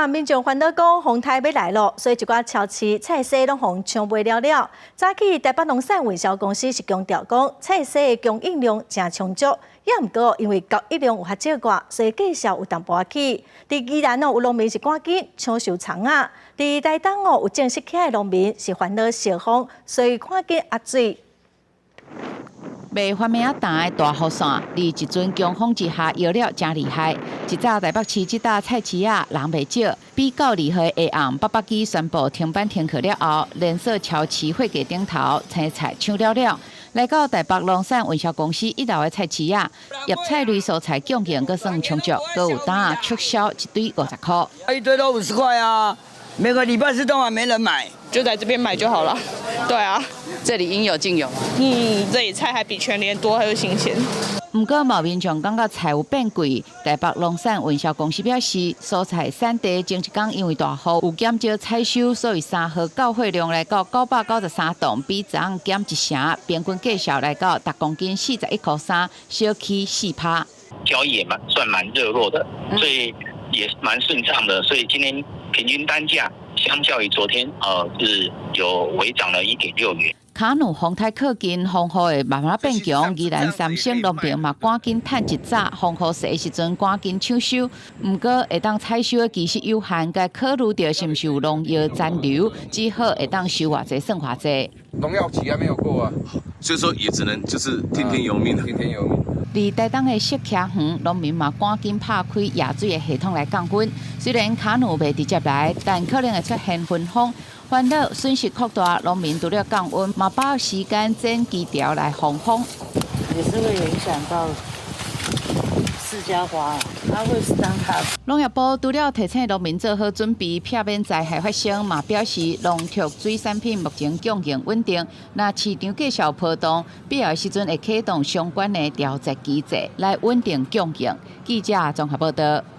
民眾煩惱講風颱欲來囉，所以一寡超市菜蔬攏予人搶賣了了。早起台北農產運銷公司是強調講，菜蔬的供應量誠充足，也毋過因為交易量有較少寡，所以價數有淡薄仔起。佇宜蘭哦，有農民是趕緊搶收蔥仔；佇台東哦，有種釋茄的農民是煩惱颱風，所以趕緊壓水。賣番麥仔擔的大雨傘，佇一陣強風之下搖了誠厲害。一早台北市這搭菜市仔人袂少，比較2號下暗北北基宣布停班停課了後，連鎖超市貨架頂頭青菜搶了了。來到台北農產運銷公司一樓的菜市仔，葉菜類蔬菜供應閣算充足，閣有擔仔促銷一堆50箍。一堆都50塊啊！每個禮拜四都還沒人買，就在這邊買就好了。對啊，這裡應有盡有。嗯，這裡菜還比全聯多，還有新鮮。毋過，嘛有民眾感覺菜有變貴。台北農產運銷公司表示，蔬菜產地前一工因為大雨有減少採收，所以3號到貨量來到993噸，比昨昏減一成，平均價數來到逐公斤41箍3，小起4趴。交易也蠻算蠻熱絡的，所以也蠻順暢的，所以今天平均單價相較於昨天，是有微漲了1.6元。卡努風颱靠近，風雨會慢慢變強。宜蘭三星農民嘛，趕緊趁一早風雨細的時陣，趕緊搶收。毋過會當採收的其實有限，該考慮著是毋是有農藥殘留，只好會當收偌濟算偌濟。農藥期還沒有過啊，所以說也只能就是聽天由命。聽天由命。佇台東的釋茄園，農民嘛趕緊拍開壓水的系統來降溫。雖然卡努袂直接來，但可能會出現焚風。煩惱損失擴大，農民除了降溫，嘛把握時間剪枝條來防風。也是會影響到釋迦花，它會傷它。農業部除了提醒農民做好準備，避免災害發生，嘛表示農特水產品目前供應穩定。若市場價數波動，必要時陣會啟動相關的調節機制來穩定供應。記者綜合報道。